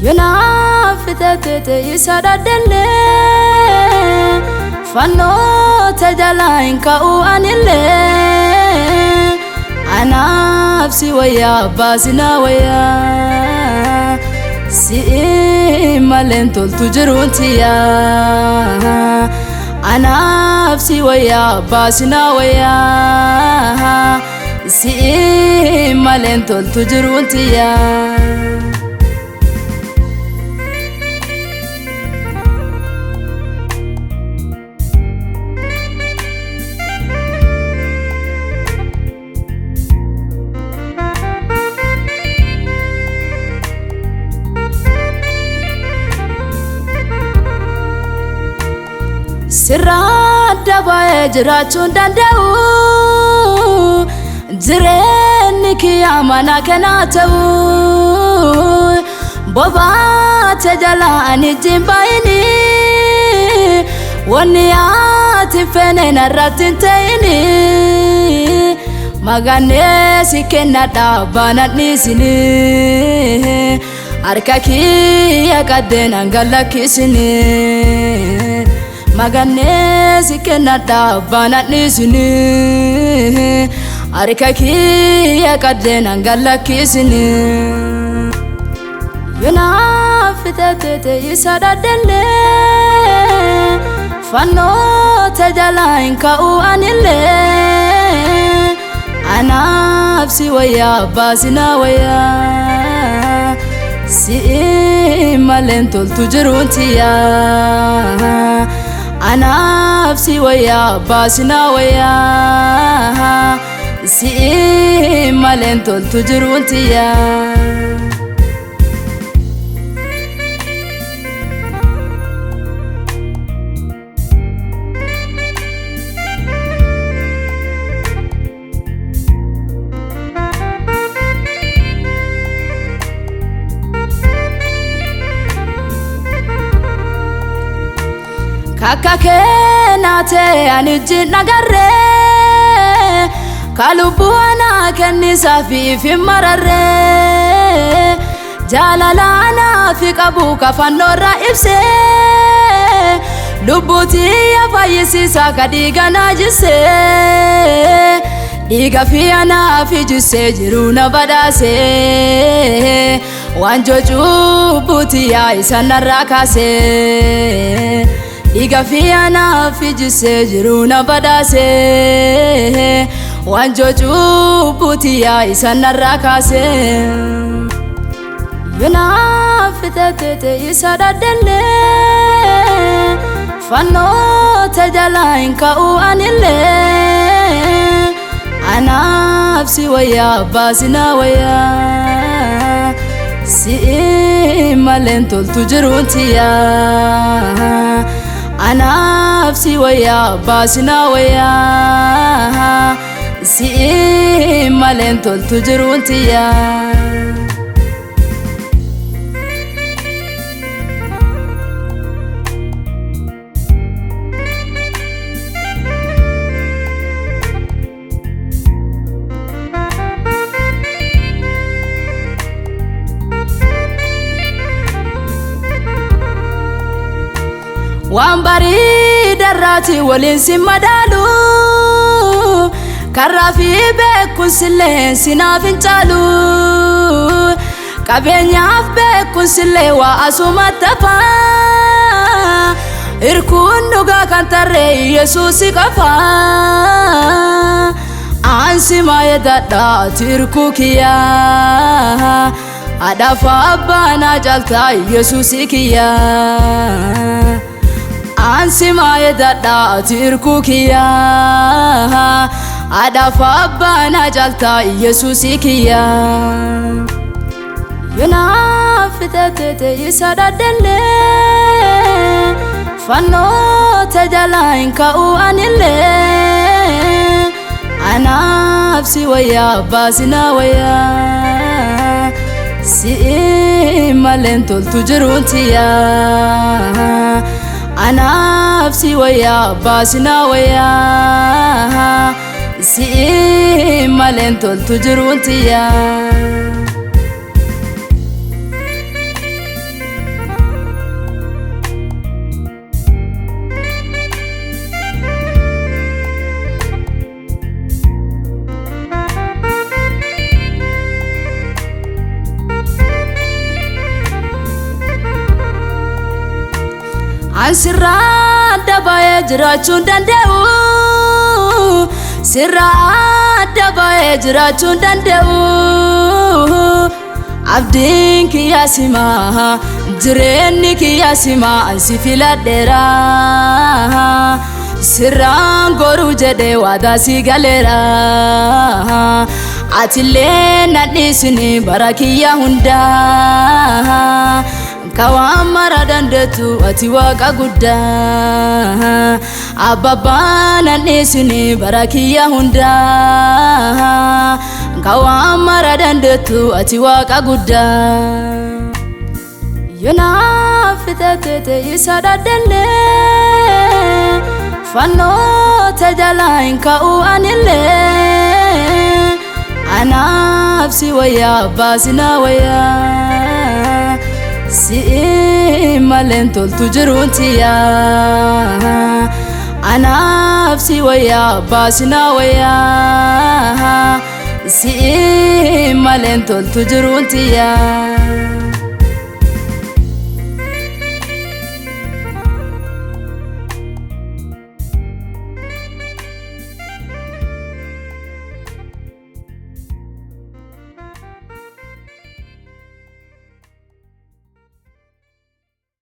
Yonaaf fixatee isa dhadhallee fannoota jalaa hin ka'u anillee anaaf si wayyaa abbaa sinaa wayyaa si'i maleen toltu jiruun tiyyaa anaaf si wayyaa abbaa sinaa wayyaa si'i maleen toltu jiruun tiyyaa. Sirraa adda ba'ee jiraachuun danda'u jireenyi kiyyaa mana kanaa ta'u bobaate jalaa ani jimbaayini wanni ati feene narratti hin ta'ini magannee si kennadha baanadhiisini harka kiyya qaddeen hangalakkisini. Magannee si kennadha baanadhiisini harka kiyya qaddeen hangalakkisini. Yonaaf fixatee isa dhadhallee fannoota jalaa hin ka'u anillee anaaf si wayyaa abbaa sinaa wayyaa si'i maleen toltu jiruun tiyyaa. Anaaf si wayyaa abbaa sinaa wayyaa si'i maleen toltu jiruun tiyyaa. Kakka keenaa ta'e ani ijji nagarree ka lubbuu anaa kennisaa fi ifin mararree jaalala anaa fi qabu ka fannoorra ibsee lubbuutiyya fayyisiisaa ka dhiiga naa jissee dhiiga fi anaa fi jissee jiruu na badhaasee waanjoo cubbuutiyyaa isa narraa kaasee. Dhiiga fi anaaf jissee jiruu na badhaasee waanjoo cubbuutiyyaa isa narraa kaasee. Yonaaf fixatee isa dhadhallee fannoota jalaa hin ka'u anillee anaaf si wayyaa abbaa sinaa wayyaa si'i maleen toltu jiruun tiyyaa. Anaaf si wayyaa abbaa sinaa wayyaa si'i maleen toltu jiruun tiyyaa. Waan bareedarraati waliin si madaalu karraa fi beekumsillee sinaaf hin caalu qabeenyaaf beekumsillee waa asuma tafa hirkuun dhugaa kan tarree Yesuusi qofa ansi maayedadhaati hirkuu kiyyaa haadhaaf abbaa naa caaltaa Yesuusi kiyyaa. Ansi maayedadhaati hirkuu kiyyaa haadhaaf abbaa naa caaltaa Yesuusi kiyyaa. Yonaaf fixatee isa dhadhallee fannoota jalaa hin ka'u anillee anaaf si wayyaa abbaa sinaa wayyaa si'i maleen toltu jiruun tiyyaa. Anaaf si wayyaa abbaa sinaa wayyaa si'i maleen toltu jiruun tiyyaa. An sirraa adda ba'ee jiraachuu hin danda'u. Sirraa adda ba'ee jiraachuu hin danda'u. Abdiin kiyya simaa, jireenyi kiyya simaa, an si filadheera. Sirraan goruu jedhee waadaa si galeera. Atillee na dhiisini bara kiyya hundaa. Ka waan mara dandeettu ati Waaqa guddaa. Abbabbaa, na dhiisini bara kiyya hundaa. Ka waan mara dandeettu ati Waaqa guddaa. Yonaaf fixatete isa dhadhallee, fannoota jalaa hin ka'u anillee. Anaaf si wayyaa, abbaa, sina wayyaa. Si'i maleen toltu jiruun tiyyaa. Anaaf si wayyaa, abbaa, sina wayyaa. Si'i maleen toltu jiruun tiyyaa.